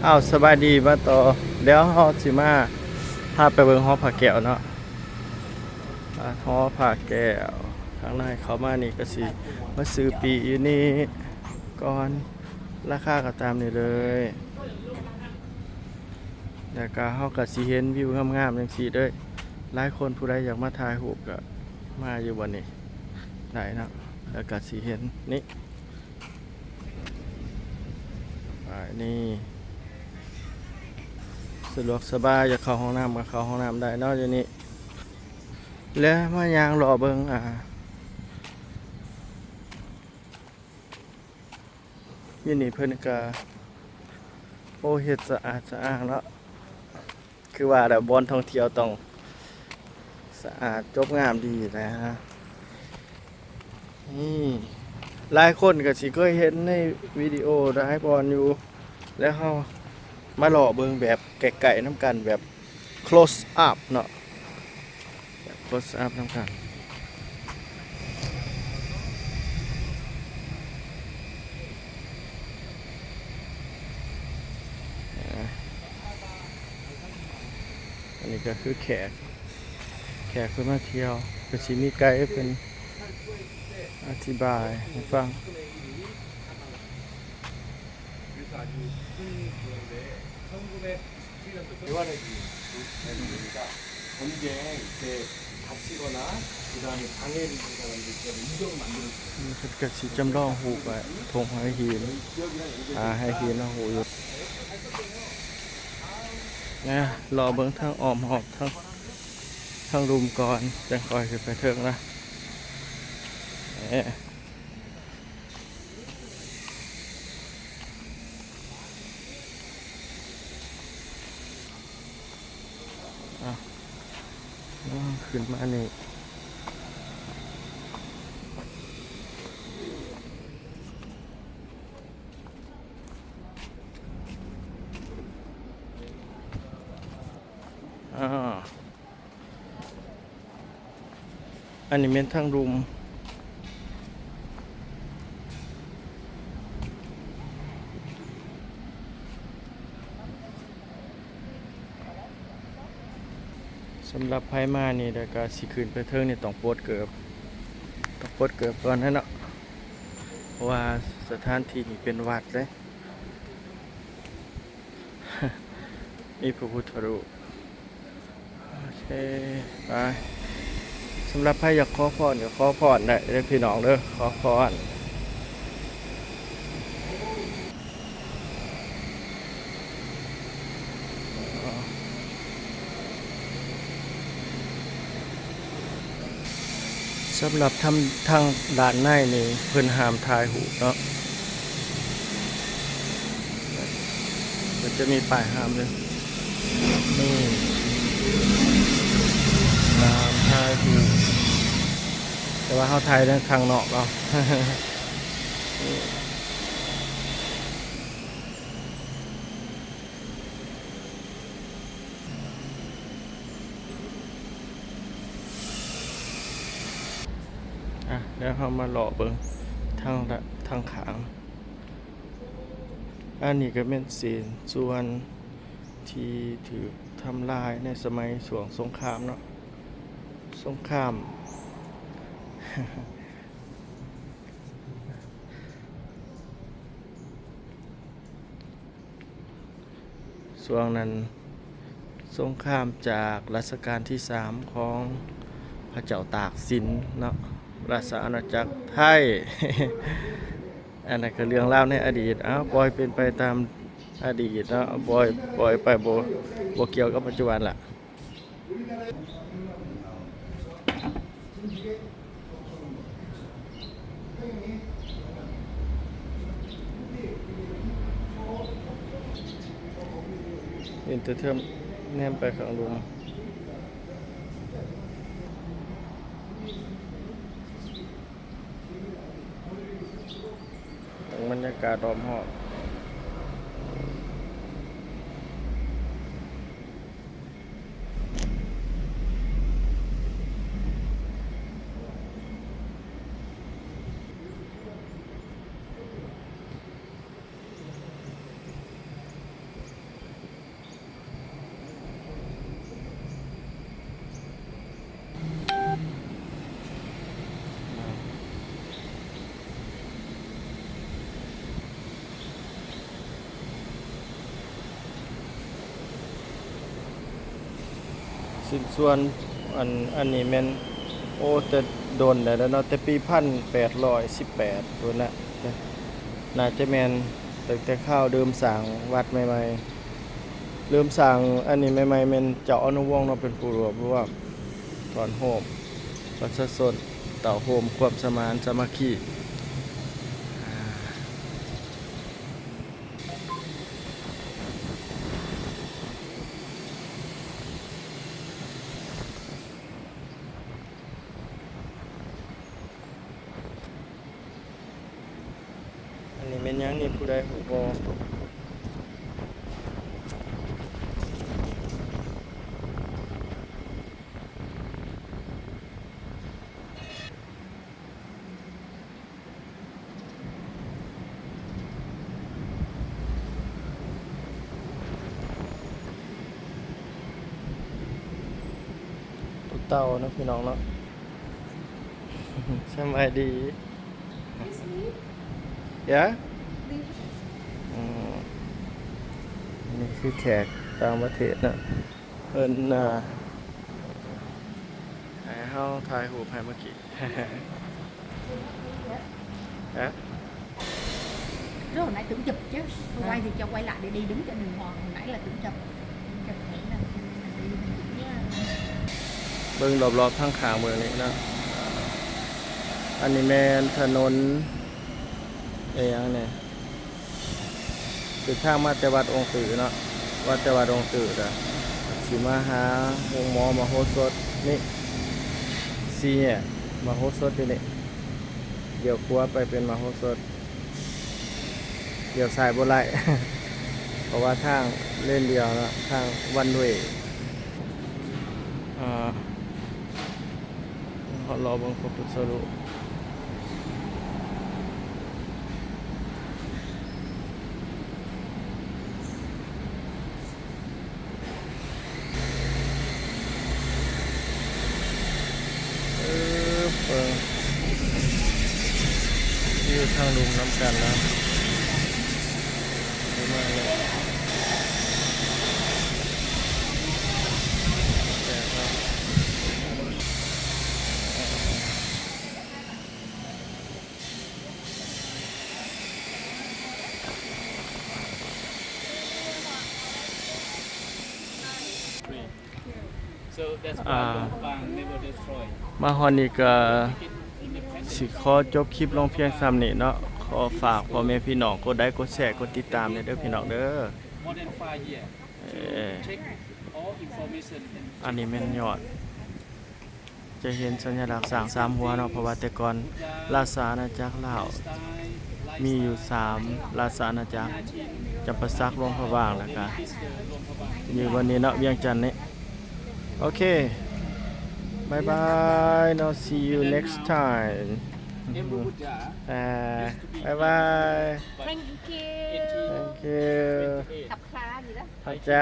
ອ້າວ ສະບາຍດີ ມາຕໍ່ ດຽວເຮົາຊິມາພາໄປເບິ່ງຫໍພະແກ້ວເນາະ ອ່າ ຫໍພະແກ້ວ ທາງໃນເຂົ້າມານີ້ກໍຊິມາຊື້ປີ້ຢູ່ນີ້ກ່ອນ ລາຄາກໍຕາມນີ້ເລີຍ ແລ້ວກໍເຮົາກໍຊິເຫັນວິວງາມໆ ຈັ່ງຊີ້ເດີ ຫຼາຍຄົນຜູ້ໃດຢາກມາຖ່າຍຮູບກໍມາຢູ່ບ່ອນນີ້ໄດ້ເນາະ ແລ້ວກໍຊິເຫັນນີ້ ອ່າ ນີ້ ສະດວກສະບາຍ ຢາກເຂົ້າຫ້ອງນ້ຳກໍເຂົ້າຫ້ອງນ້ຳໄດ້ເນາະ ຢູ່ນີ້ ແລະ ມາຍ່າງເລາະເບິ່ງ ອ່າ ຢູ່ນີ້ເພິ່ນກໍ ໂອ້ ເຮັດສະອາດສະອ້າງເນາະ. ຄືວ່າແຫຼະ ບ່ອນທ່ອງທ່ຽວຕ້ອງສະອາດ ຈົບງາມດີນະ. ນີ້ ຫຼາຍຄົນກໍຊິເຄີຍເຫັນໃນວິດີໂອຫຼາຍບ່ອນຢູ່ ແລ້ວເຮົາມາເລາະເບິ່ງແບບໃກ້ໆນຳກັນ ແບບ close up ເນາະ. ແບບ close up ນຳກັນ ອາ ອັນນີ້ກໍຄືແຂກ ແຂກເພິ່ນມາທ່ຽວ ກໍຊິມີໄກເພິ່ນອະທິບາຍໃຫ້ຟັງ. 대화를 해주는 거죠. 그러니까 전쟁 때 다치거나 그다음에 장애를 입은 사람들 있잖아요. 이적을 만들어주는 거죠. ອືມ ເພິ່ນກໍຊິຈຳລອງຮູບໄວ້ ທົ່ງໄຫຫີນ ອ່າ ໄຫຫີນເຮົາຮູ້ຢູ່ ນະ. ລໍເບິ່ງທາງອ້ອມຮອບ ທາງ ທາງລຸ່ມກ່ອນ ຈັ່ງຄ່ອຍຂຶ້ນໄປເທິງນະ. ເອີ ອ່ະ ຂຶ້ນມານີ້ ອ່າ ອັນນີ້ແມ່ນທາງລຸ່ມ. ສຳລັບໃຜມານີ້ ແລ້ວກໍຊິຂຶ້ນໄປເທິງນີ້ ຕ້ອງປົດເກີບ ຕ້ອງປົດເກີບກ່ອນແຫຼະເນາະ ເພາະວ່າສະຖານທີ່ນີ້ເປັນວັດເດ້. ມີພະພຸດທະຮູບ. ໂອເຄ ໄປ. ສຳລັບໃຜຢາກຂໍພອນກໍຂໍພອນໄດ້ເດີພີ່ນ້ອງເດີ ຂໍພອນ. ສຳລັບທາງ ທາງດ້ານໃນນີ້ເພິ່ນຫ້າມຖ່າຍຮູບເນາະ ມັນຈະມີປ້າຍຫ້າມເດ້ ນີ້ ຫ້າມຖ່າຍຮູບ ແຕ່ວ່າເຮົາຖ່າຍໃນຂ້າງນອກເອົາ. ອ່ະ ດຽວເຮົາມາເລາະເບິ່ງທາງ ທາງຂ້າງ. ອັນນີ້ກໍແມ່ນເສນສ່ວນທີ່ຖືກທຳລາຍໃນສະໄໝຊ່ວງສົງຄາມເນາະ ສົງຄາມ ຊ່ວງນັ້ນສົງຄາມຈາກລັດຊະການທີສາມຂອງພະເຈົ້າຕາກສິນເນາະ ລາຊະອານາຈັກໄທ. ອັນນັ້ນກໍເລື່ອງລາວໃນອະດີດ ເອົາ ປ່ອຍເປັນໄປຕາມອະດີດເນາະ ປ່ອຍ ປ່ອຍໄປ ບໍ່ ບໍ່ກ່ຽວກັບປັດຈຸບັນລະ. ເຫັນແຕ່ເທິງ ແນມໄປຂ້າງລຸ່ມ. ເບິ່ງບັນຍາກາດຮອບໆ. ຊິ້ນສ່ວນ ອັນ ອັນນີ້ແມ່ນ ໂອ້ ແຕ່ດົນແລ້ວເນາະ ແຕ່ປີພັນແປດຮ້ອຍສິບແປດພຸ້ນນະ ໜ້າຈະແມ່ນຕັ້ງແຕ່ຄາວເລີ່ມສ້າງວັດໃໝ່ໆ ເລີ່ມສ້າງອັນນີ້ໃໝ່ໆ ແມ່ນເຈົ້າອະນຸວົງເນາະ ເປັນຜູ້ລວບລວມ ຖອນໂຮມປະຊາຊົນ ເຕົ້າໂຮມຄວາມສະໝານສາມັກຄີ. ອັນນີ້ແມ່ນຫຍັງນີ້ ຜູ້ໃດຮູ້ບໍ່? ປູເຕົ່າເນາະ ພີ່ນ້ອງເນາະ. ສະບາຍດີ. Yeah? ອືມ ນີ້ຄືແຂກຕ່າງປະເທດເນາະ ເພິ່ນ ອ່າ ໃຫ້ເຮົາຖ່າຍຮູບໃຫ້ເມື່ອກີ້. Hả? Rồi hồi nãy tưởng chụp chứ, quay thì cho quay lại để đi, đứng cho đường hoàng, hồi nãy là tưởng chụp. Chụp để là đi. ເບິ່ງລອບໆທາງຂ້າງເບິ່ງນີ້ເນາະ ອັນນີ້ແມ່ນຖະໜົນ ອີຫຍັງນີ້ ເປັນທາງມາແຕ່ວັດອົງຕື້ເນາະ ວ່າແຕ່ວັດອົງຕື້ກະຊິມາຫາໂຮງໝໍມະໂຫສົດນີ້ ສີ່ແຍກມະໂຫສົດຢູ່ນີ້ ລ້ຽວຂວາໄປເປັນມະໂຫສົດ ລ້ຽວຊ້າຍບໍ່ໄດ້ ເພາະວ່າທາງເລນດຽວເນາະ ທາງວັນເວ. ເຮົາລໍເບິ່ງພະພຸດທະຮູບ ເອີ ເບິ່ງວິວທາງລຸ່ມນຳກັນນະ ປະມານນີ້. ມາຮອດນີ້ກະຊິຂໍຈົບຄລິບລົງພຽງສ່ຳນີ້ເນາະ ຂໍຝາກພໍ່ແມ່ພີ່ນ້ອງກົດໄລກົດແຊກົດຕິດຕາມແດ່ເດີພີ່ນ້ອງເດີ. ອັນນີ້ແມ່ນຍອດ ຈະເຫັນສັນຍະລັກຊ້າງສາມຫົວເນາະ ເພາະວ່າແຕ່ກ່ອນລາຊະອານາຈັກລາວມີຢູ່ສາມລາຊະອານາຈັກ ຈຳປາສັກ ຫຼວງພະບາງ ແລ້ວກະຢູ່ບ່ອນນີ້ເນາະ ວຽງຈັນນີ້. ໂອເຄ ບາຍບາຍເນາະ see you next time ອ່າ ບາຍບາຍ Thank you. Thank you. ຂອບໃຈ.